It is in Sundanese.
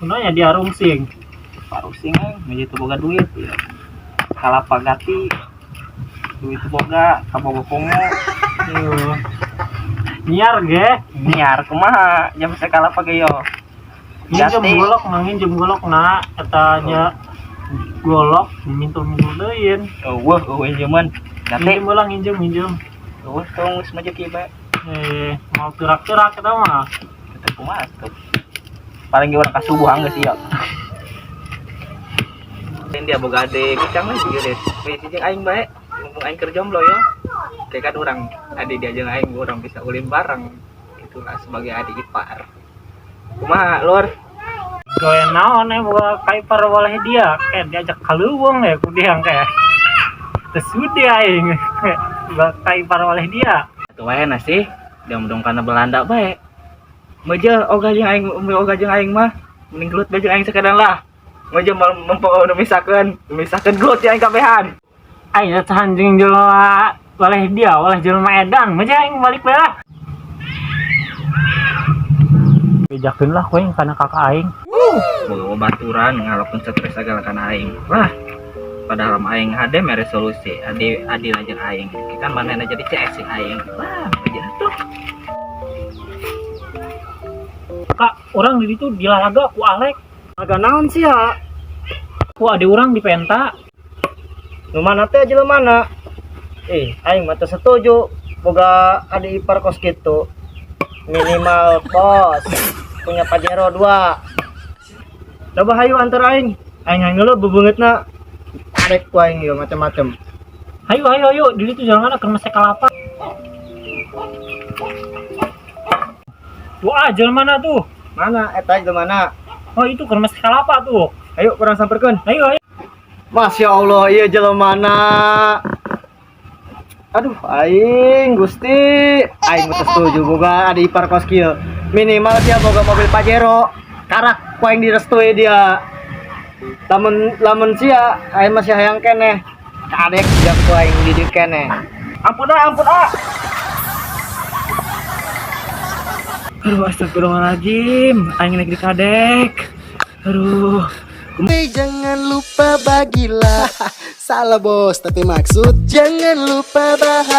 Kunaon dia rungsing? Parusing aing meja teu boga duit ya. Kalapa gati. Duit teu boga, kabogo komo. Yuh. Nyiar ge. Nyiar kumaha jam sakalapa ge yo. Nginjem Gati. Golok, mah nginjem golok na eta nya golok mintul-mintul deuin. Eueuh, eueuh injeman. Gati. Nginjem ulah nginjem nginjem. Eueuh tong geus maju kieu bae. Eh, mau terak-terak eta mah. Eta kumaha tuh. Paling ge urang kasubuhan geus ieu. Lain dia boga ade, kecang lagi geus. Geus jeung aing bae, mumpung aing keur jomblo yo. Kayak kan urang ade dia jeung aing urang bisa ulin bareng. Itulah sebagai adik ipar. Kumaha, Lur? Gawe naon eh boga kaipar waleh dia, kayak diajak kaleuweung ya ku dia kayak. Teu sudi aing. Boga kaipar waleh dia. Atuh wae na sih, dia mendong kana Belanda bae. Meja ogah jeung aing, ogah jeung aing mah mending gelut bae jeung aing sakadang lah. Meja mal misakeun, misakeun gelut jeung aing kabehan. Aing tahan jeung jelema waleh dia, waleh jelema edan. Meja aing balik bae lah. Bejakeun lah ku aing kana kakak aing. Boga baturan ngalokeun stres sagala kana aing. Lah, padahal mah aing hade mere solusi, ade adil jeung aing. Kan manehna jadi CS jeung aing. Wah, meja tuh. Kak, orang di ditu dilalaga ku Alek. Agak naon sih ya? Ku ade urang dipenta. Nu mana teh jelema mana? Eh, aing mah teu setuju boga adik ipar kos kitu. Minimal kos punya Pajero 2. Coba hayu antar aing. Aing aing dulu bebeungeutna. Arek ku aing ieu macem-macem. Hayu hayu hayu, di ditu jalanna keur mesek kalapa. Tuh ah, jelema tuh. Mana eta jelema mana? Oh, itu keur mesek kalapa tuh. Ayo kurang samperkeun. Ayo ayo. Masya Allah, iya jelema mana? Aduh, aing Gusti, aing mah teu setuju boga adik ipar kos kieu. Minimal dia boga mobil Pajero. Karak ku aing direstui dia. Lamun lamun sia aing masih hayang keneh. Kadek jam ku aing didik keneh. Ampun ah, ampun ah. Aduh, astagfirullahaladzim, aing naik di kadek. Aduh. Jangan lupa bagilah. Salah bos, tapi maksud jangan lupa bahagia.